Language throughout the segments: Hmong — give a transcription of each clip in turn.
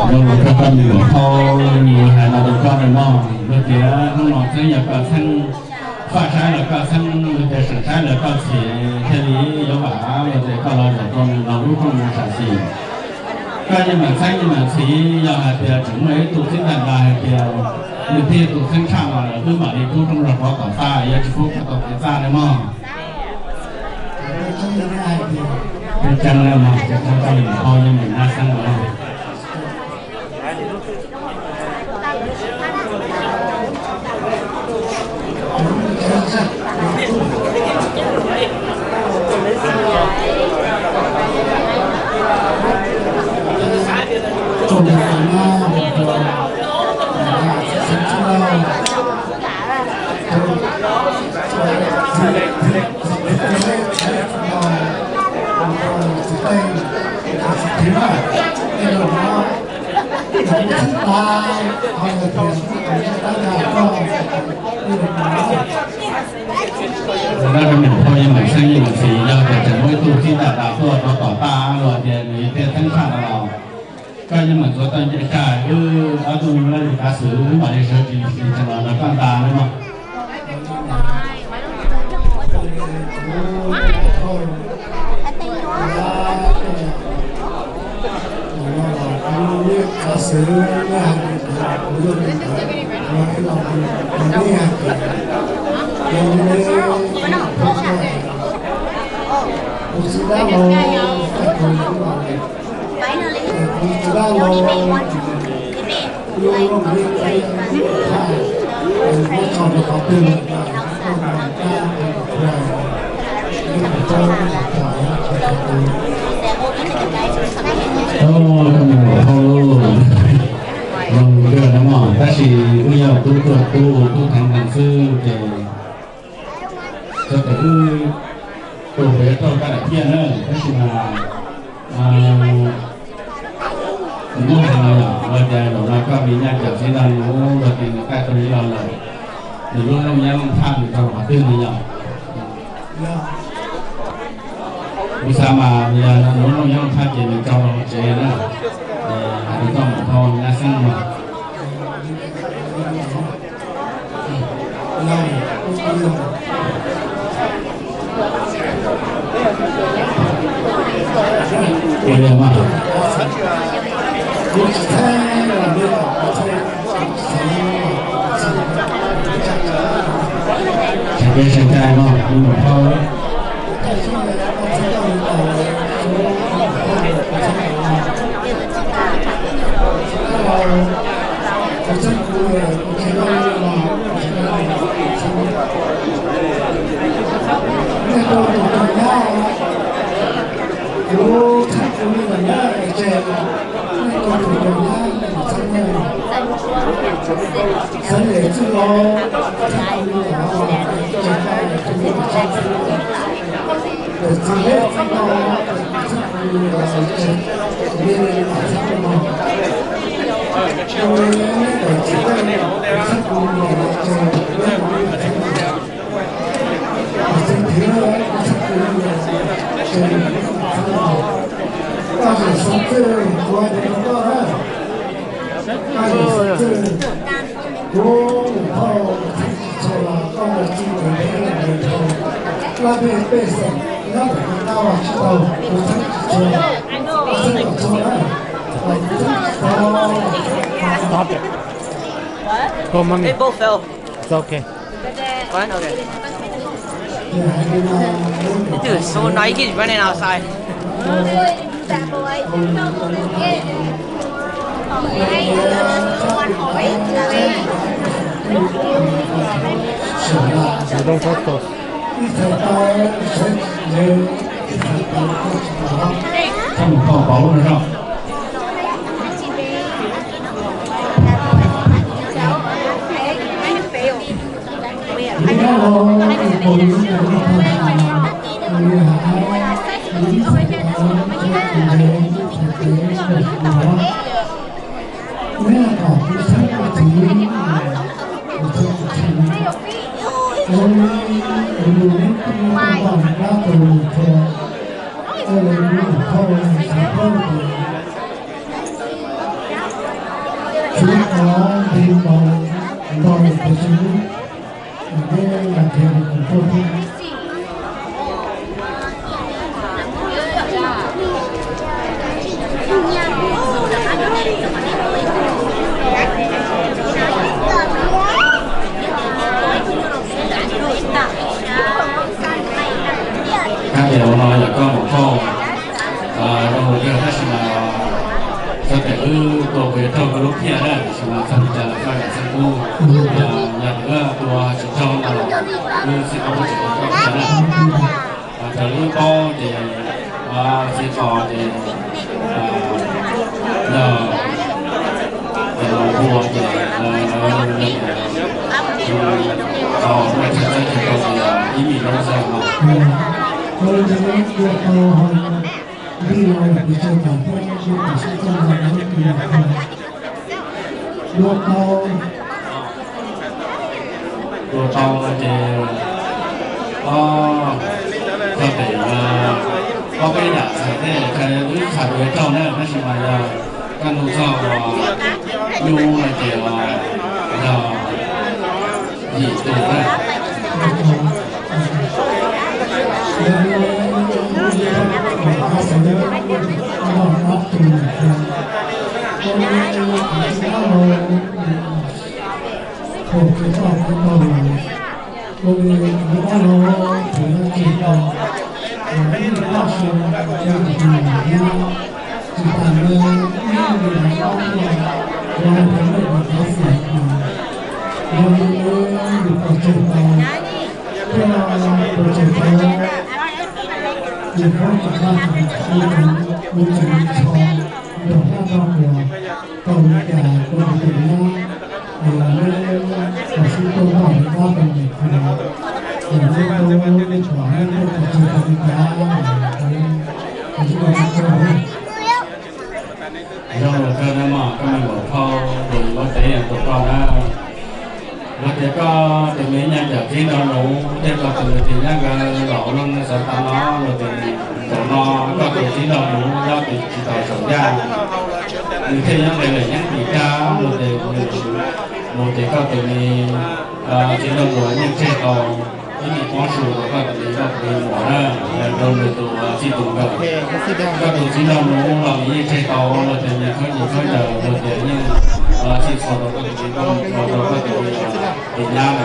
Zoo li koj tus muam phauj hais no rau koj no, luag tias hnub no txheeb yog koj txheeb, faj saib los koj txheeb, luag tias seem saib los koj txhim, thiaj li yuav vam luag tias koj los zaum rau nws los lub rooj mus sam xis. Koj yeej meem txheeb yeej meem txhim, yog hais tias tseem muaj ib tug txheeb tag nrho hais tias nws thiaj tus txheeb tshaj no lawm wb mam li pub roob zog rov tom txaj, yuav tsis pub koj tau kev txaj li mog. Tseeb li mas, tseeb li mas, ho yeej meem nab xeeb los. Ntawm no rau niam phauj yeej meem xeeb yeej meem xis, yog tias tseem muaj ib tug txheeb tag nrho tuaj rov tom txaj los tias nws thiaj txheeb tshaj no los, koj yeej meem txuav tau nce tsag, wb ob tug laj li kav xwm wb mam li sawv tsis tsis tseem los nrog koj nta nawb mog. Tus muam phauj, zoo nkauj no mog, tab sis wb yog tub tuaj tub tub theev neeg xwb ces txog thaum wb tuaj pem yuav raug koj daim tiaj na, tab sis mas nws muab hais no yog los tias zaum no koj mi nyaj cov txiv no nws muab luag tis nws qaij tau li los lawm, nws lub looj nyab looj thaj nws rau qhov twg no yog. Kuv xav mas yog nws lub looj nyab looj thaj ces nws rau rau hauv tsev na. Hais rau koj muam phauj nab xeeb no. Tseem peb tseem cai no, muam phauj. Stop it. Go, mommy. They both fell. It's okay. Fine? Okay. Dude, it's so nice. He's running outside. Don't touch those. Thab mus kho pauv no zog. Ua li, ua li, ua li, ua li, ua li, ua li, Kab tias ua no yog koj mus thauj zoo mus kawg tab sis mas txog tias wb tua kuv yuav raug koj lub phiaj na, tab sis mas txog li cas los koj yam xeeb kub. Yog tias wb tua tsis raug no los wb xeeb kub tsis tau koj phiaj na. Raws li wb paub ces txiv qos ces yog tus npua ces lawv tau muaj chaw txawb chaw rau ces ib mis lub xwb no. Dua tau ces, o, txog pem, ob peb yam txhais tej qhia wb txhais yuav raug na, tab sis mas yog kaj ntug txog uas nyuj no ces yog yim tus na. Ua li kuv dab laug thaum no tsis tau, ib tug dab su cia tus tus niam nyob, tsis tas li ib tus dab su los hais tias lawm tus dab xim no, yog li wb yus puas tsawg tau, thiab puas tsawg tau, yus khaub tsis tau, yus tseem, yus tseem nrog nab nrog muag tau li cas rau tus tus niam nyob, es los neb los sib tuaj nrog neb dab rau tus tus niam nyob, es neb tau, neb tau puas tsawg tau li cas, es sib tuaj nrog neb. Zoo los kawg na mog, koj me muam phauj, tus muab tev yeej tus koj na. Luag tias koj tus me nyuam cov txiv nraug nuv thiab koj tus me txiv nyab nkawd los ua luag neej xav tau no, luag tias zaum no koj tus txiv nraug nuv nyob tsis tau saum yaj, nws thiaj nyob nqis lawm yeeb tim rab, luag tias nws mus ces koj tus me txiv nraug nuv yeej tseg tau ib me pob su rau koj tus me nkauj tus me muam na, rau nws tus txij tus nkawm. Koj tus txiv nraug nuv los nws yeej tseg tau, luag tias nws khaub ncaws khaub ncaws, luag tias yeej txhij txhua rau koj tus me nkauj, rau koj tus me nyab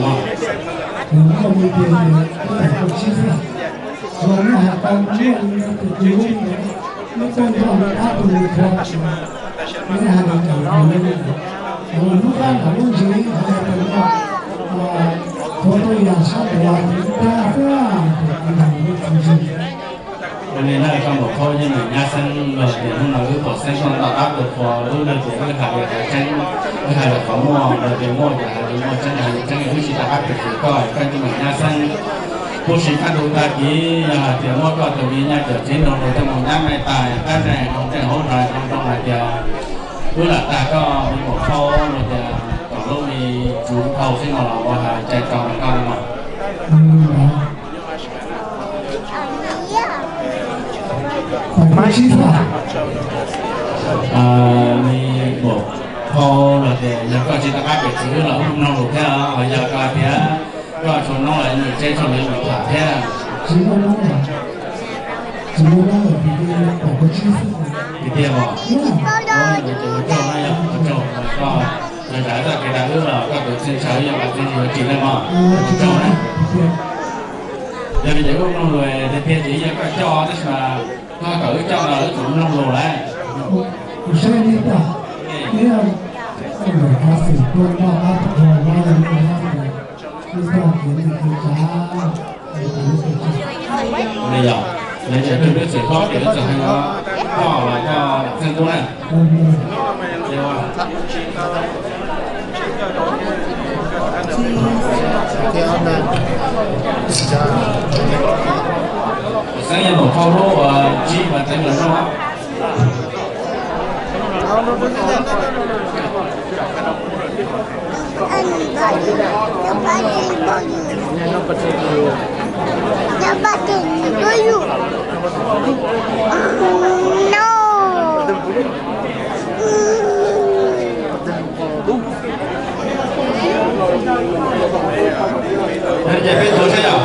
lawm kom koj mam lub xeeb no. Ua li na koj muam phauj, yeej meem nyab xeeb, luag tias hnub no wb pom xeeb tuaj ntau dab tuaj qhua, wb luag tias wb hais li hais tseeb, wb hais li qhov muaj, luag tias muaj ces hais li muaj, tseeb hais li tseeb, wb tsis tau qab pes tswv koj, koj yeej meem nyab xeeb. Puag sim kaj ntug tag kis yog hais tias muab koj tus me nyuam cov txiv nraug nuv coj mus nyab me tais qab zej hauv zej hauv zos hais tias wb lam tag koj me muam phauj, luag tias kom lub me tsuv phauj xwb no los ua hais cai tso rau koj no mas. Me muam phauj, luag tias yog koj tsis tau qab pes tswv los wb mloog lus thiab, ho yog koj tias koj tshua noob los nws tseb tshua li lus tham thiab. Tiag tiag mas. Ua tsaug na, ua tsaug koj, yog zam txoj kev dag wb los koj tus txiv ntshaw yog koj txiv yuav tsis na mog, ua tsaug na. Yog li ces wb mloog lus tiag tiag ces yog koj coj tab sis mas koj kom wb coj los wb tseem mloog lus lawm. Li yog, li ces tus peb txwm hlob ces wb txawm hais no, koj los coj Txeej Tub na. Xeeb yog npaum phauj lub uas tsib mas teev los noj. Nyob pab teg nws tuaj yus. No. Ces peb tuav saib yom.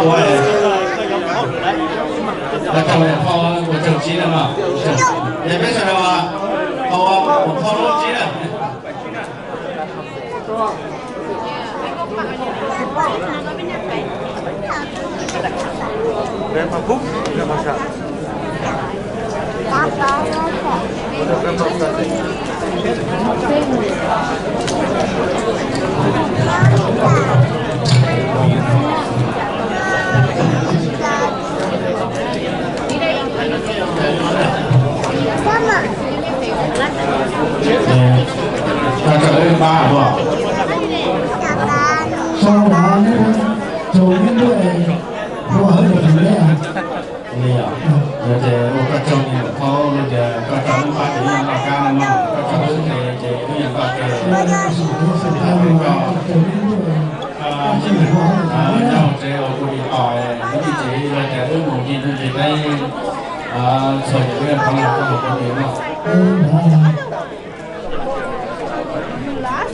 Ua tsaug, ua tsaug tsib na. Ces peb sawv daws ua, ua phau lub tsib na. Koj tsaug wb pab os. Sau ntawv, tsaug wb ntuj es, ua hauj lwm li os. Li os, ces ua koj tsaug niam Phauj, tias koj tsaug wb pab ces yeej noj kab no mog, koj tsaug wb tes ces wb yeej noj tes. Koj nyob tsev ua kuv dim tos, wb ib tsev los tias wb mus ncig ntuj ncig teb, txhua yam wb yeej thov los koj tus koob hmoov mog.